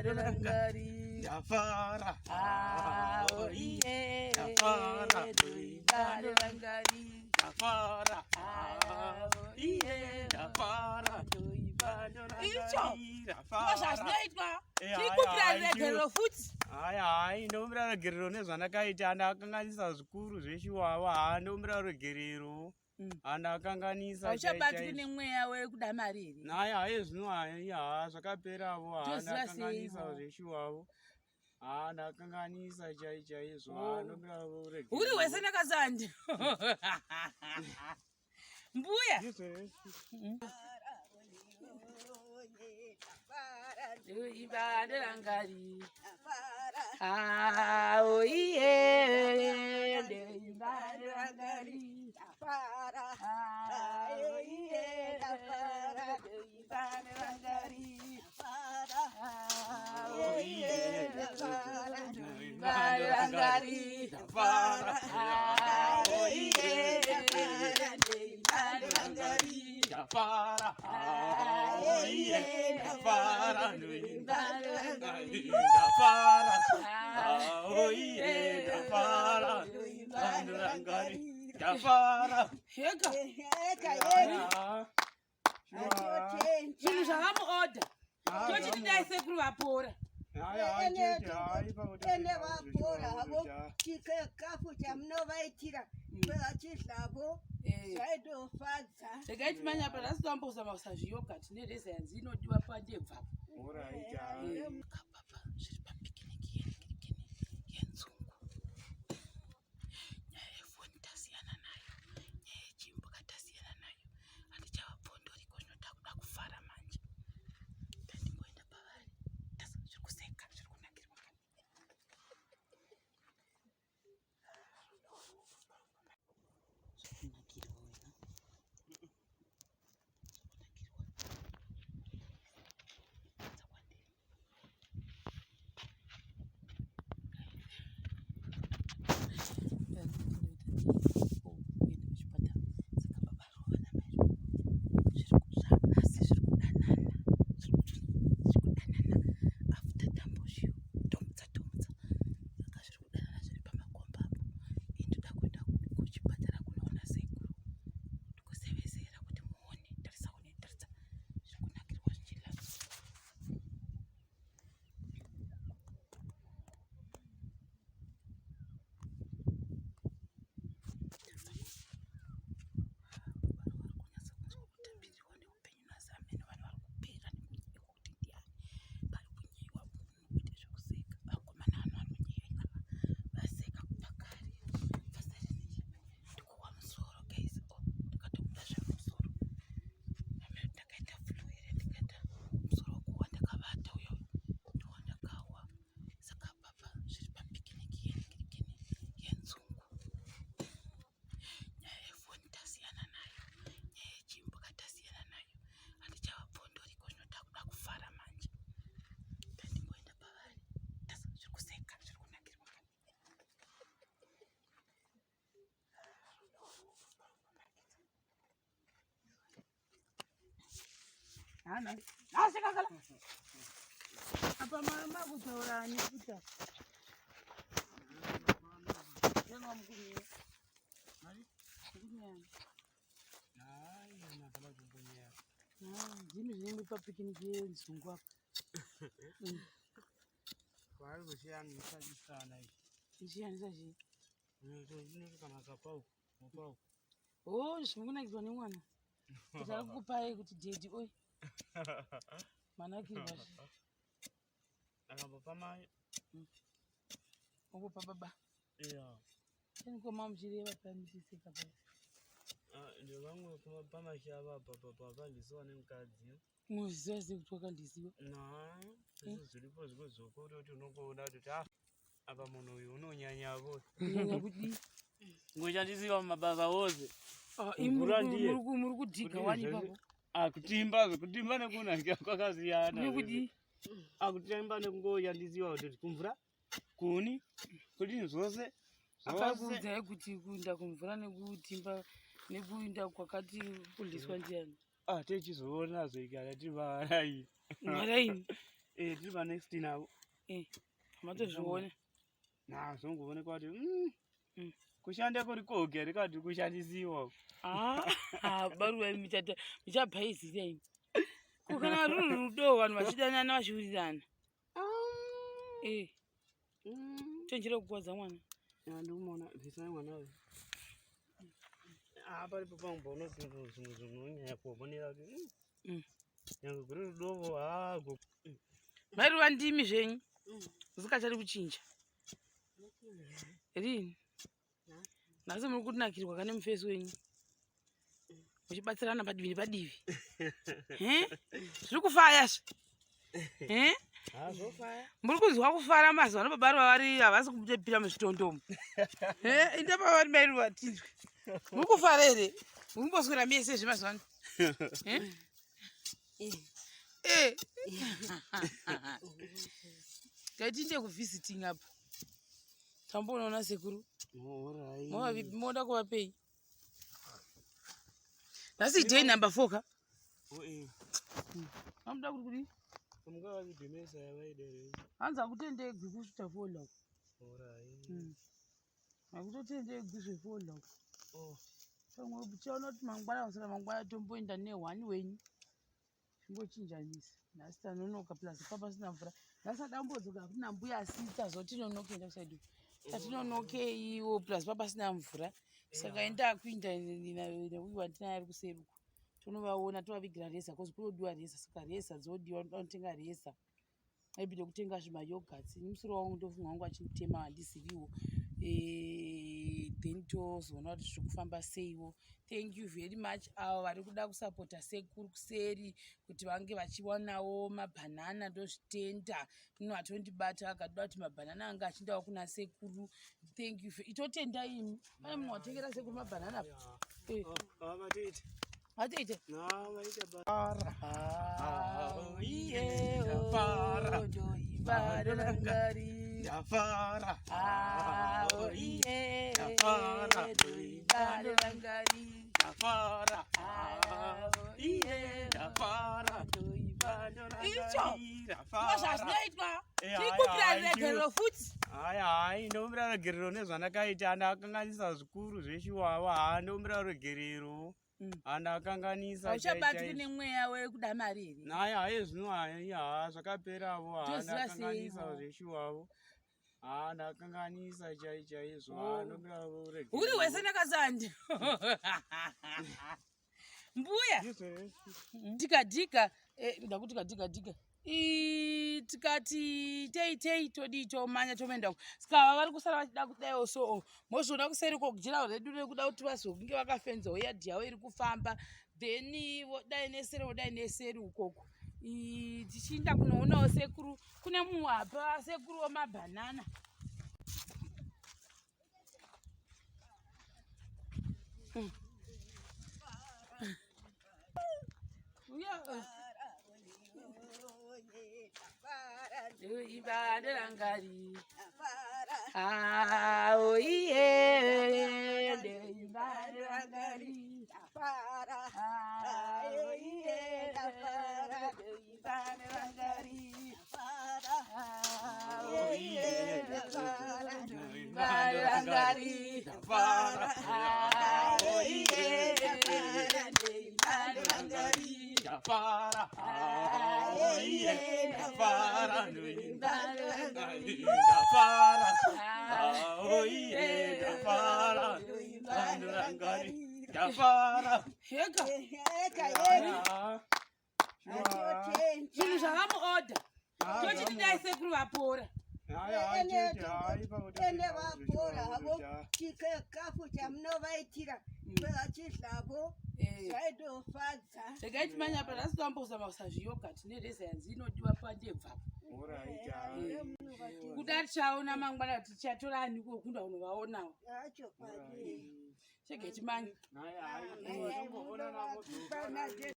Ndoimba Ndafara. Ah, oh, iye. Ndafara. Ndoimba nderangari. Ndafara. Ah, oh, iye. Ndafara. Ndoimba. Icho. Ndafara. Zvazvinoitwa. Eh, Tikumbira hai, hai, ruregerero futi. Hai hai, ndokumbira ruregerero nezvandakaita, ndakanganisa zvikuru zveshuwawa, haa ndokumbira ruregerero. Haa ndakanganisa. Hauchabatwi chaizvo. nemweya wekuda mari here? Naye haye zvino hai haa zvakaperavo haa Toziva ndakanganisa seivo. zveshuwavo. Haa ndakanganisa chai chaizvo haa Oh. ndokumbira ruregerero. Uri wese nakazandi. Mbuya. Ndizvo here? Ndoimba nderangari. Ah, oh, iye. Ndoimba nderangari. Ah, oh, iye. Ndoimba nderangari. Ah, oh, iye. Ndoimba nderangari. Ndafara. Ah, oh, iye. Ndoimba nderangari. Ndafara. Ah, iye. Ndafara. Ndoimba nderangari. Ndafara. Ah, Ah, iye. Ndafara. Ndoimba Ndafara. Heka. Ah, shuwa. Zvinhu zvavamuodha. Ah, Tochiti dai sekuru vapora. Hayi, hayi, chete, hayi, pakuti Ene vapora havo zvishuwa. chikafu chamunovaitira vachidlavo zvaitofadza. Regai timanye apa nhasi toambozama kusazviyogati nereza yanzi inodiwa pandebvapo. Alright, hayi. Kapapa zviri papikiniki yeningirikini yenzungu. Nyaya yefoni tasiyana nayo, nyaya yechimbuka tasiyana nayo. Handichavabvondoriko zvino takuda kufara manje. Tandingoenda pavari. Tasa zviri kuseka, zviri kunakirwa. Zviri kunakirwa wena. Zviri kunakirwa. Dzakwandiri. Zviri kunakirwa zvichilatswa. Baba vari kunyatsa kunzwa kutambirirwa neupenyu nhasi amene vanhu vari kupera nekunyeyiwa kuti ndiani pari kunyeyiwa munhu kuita zvekuseka vakomana vanhu vari kunyeyiwa vaseka kubva kare ndikuwa musoro guys oh ndakatobuda zvemusoro amene ndakaita flu here ndikaita musoro wekuwa ndakavata uyo ndowandakawa saka papa zviri papikiniki yeningirikini yenzungu. Nyaya yefoni tasiyana nayo, nyaya yechimbuka tasiyana nayo. Handichavabvondoriko zvino takuda kufara manje. Tandingoenda pavari. Tasa zviri kuseka, zviri kunakirwa. Asika kala. Apa mama kutaura ani kuta. Nyenga mukumi. Mukumi yani. Hayi, nakala kumbonyera. Ah, ndimi zvinenge papikiniki yenzungu apa. Vari kushandisa chisana ichi. Ichishandisa chii? Inoti kana kapau, mupau. Oh, zviri kunakidzwa nemwana. Kuti ari kukupai kuti dhedhi oi. Manakirwa. Akambopa mai. Wangopa baba. Iya. Chenikoma muchireva pamuchiseka pai. Ah, ndevamwe pamashava apa pakandisiwa nemukadzi. Muziva sei kuti wakandisiwa? Na, zvese zviripo zvikuzoka kuti unongoona kuti ah, apa munhu uyu unonyanyavo. Kunyanya kudii? Ngoshandisiwa mumabasa ose. Ah, imi Mvura ndiye. muri kudhiga Kudii wani zvese? ipapo. Ah, kutimba kutimba nekunakira kwakasiyana. Nekudii? Ah, kutimba nekungoshandisiwa kuti kumvura, kuni, kudini zvose. Zvose. Akakuudzai kuti kuenda kumvura nekutimba nekuenda kwakati kudliswa ndiani? Ah, techizoona zvekana tiri varaini. Maraini. Eh, tiri panext navo. Eh, matozviona. Na zvongoonekwa kuti kushanda kuri koga rikati kushandisiwa. Ah, ah, baruva michata michabhaizira imi. Ko kana ruri rudo vanhu vachidanana vachiwirirana. Eh, chenjera kukuvadza mwana. Ndikumaona bvisai mwana uyu. Ah, paripo pangu paunoti zvimwe zvinhu unonyanya kuonera kuti nyange kuri rudovo hago. Mai Ruva ndimi zvenyu. Usingachadi kuchinja. Rini? Nhasi muri kunakirwa kane mufesi wenyu. Muchibatsirana padivi nepadivi. He? Zviri kufaya zve. He? Ha, zvofaya. Muri kunzwa kufara mazuva ano baba Ruva vari havasi kutopira muzvitondomo. He? Inde baba vari mai Ruva tinzwe. Muri kufara here? Muri kumboswera mese zvemazuva ano. He? Eh. Ngaitinde kuvisiting apa. Tambonoona sekuru. Alright. Moda kuvapei? Nhasi day number 4 ka. Oh, eh. Vamuda kuti kudii? Mungavachibhemesa yavaidere. Hanzi hakutendegwi kusvita fola uko. Alright. Hakutotendegwi zvefola uko. Oh. Pamwe uchaona kuti mangwana kusara mangwana tomboenda nehwani wenyu. Zvingochinjanisa. Nhasi tanonoka plus papasina mvura. Nhasi adambodzoka hakuna mbuya asita zotinonoke ndakusaidi. Tatinonokeiwo plus papasina mvura. Saka enda kuinda neuyu wandinaye ari kuseri uko. Tonovaona tovavigira reza cause kunodiwa reza saka reza dzodiwa unoda kutenga reza. Maybe nekutenga zvimayogurts. Ini musoro wangu ndofunga wangu achinditema handiziviwo. Then tozoona kuti zviri kufamba seiwo. Thank you very much avo vari kuda kusapota sekuru kuseri kuti vange vachiwanawo mabhanana ndozvitenda. Ino atondibata akatoda kuti mabhanana anga achindawo kuna sekuru. Thank you. Itotenda imi. Pane munhu watengera sekuru mabhanana apa. Eh, Ah, vatoita. atoita. Na, vaita bara. Ah, iye, ndafara. ndoibarangari. Ndafara. Ah, iye, Ndafara. ndoibarangari. Ndafara. Ah, iye, Ndafara. Icho. Ndafara. Zvazvinoitwa. Eh, Tikumbira hayi, ruregerero futi. Hayi, hayi, ndokumbira ruregerero nezvandakaita. Ndakanganisa zvikuru zveshuwawo. Ha, ndokumbira ruregerero. Handakanganisa. Hauchabatwi nemweya wekuda mari here? Hayi, hayi, zvino hayi, ha, zvakaperavo. Ha, Toziva ndakanganisa seiwo. zveshuwawo. Ha, ndakanganisa chai chaizvo. Ha, Oh. ndokumbira ruregerero. Uri wese nakazandi. Mbuya. Ndizvo here? Dhika dhika ndakuti kadhika dhika tikati tei tei todii tomanya tomoenda uko saka vari kusara vachida kudaiwo so mozviona kuseri kojira redu rekuda kuti vazonge vakafenzawo yadhi yavo iri kufamba then vodai neseri vodai neseri ukoko. Tichiinda kunoonawo sekuru kune muhapa sekuru wemabhanana. Uya, ibandangari. Ah, oh, iye, ibandangari. Ah, oh, iye, ibandangari. Ah, oh, iye, ibandangari. Ndafara. Ah, oh, iye, ibandangari. Ndafara. Ah, Oh, iye, ndafara. Ndafara. Oh, iye, ndafara. Ndafara. Heka, Eka yeka. Ah, zvinhu zvavamuodha tochiti dai sekuru vapora. Hayi, hayi, chete, hayi, pakuti Ene vapora havo chikafu chamunovaitira vachidlavo zvaitofadza. Regai timanya apa nhasi toambozama kusazviyogati nereza yanzi inodiwa pandebvapo. Alright, hayi. Kuda tichaona mangwana kuti tichatora ani kokunda kunovaonawo. Chokwadi. Chegai timanye. Hayi, hayi, tomboonana.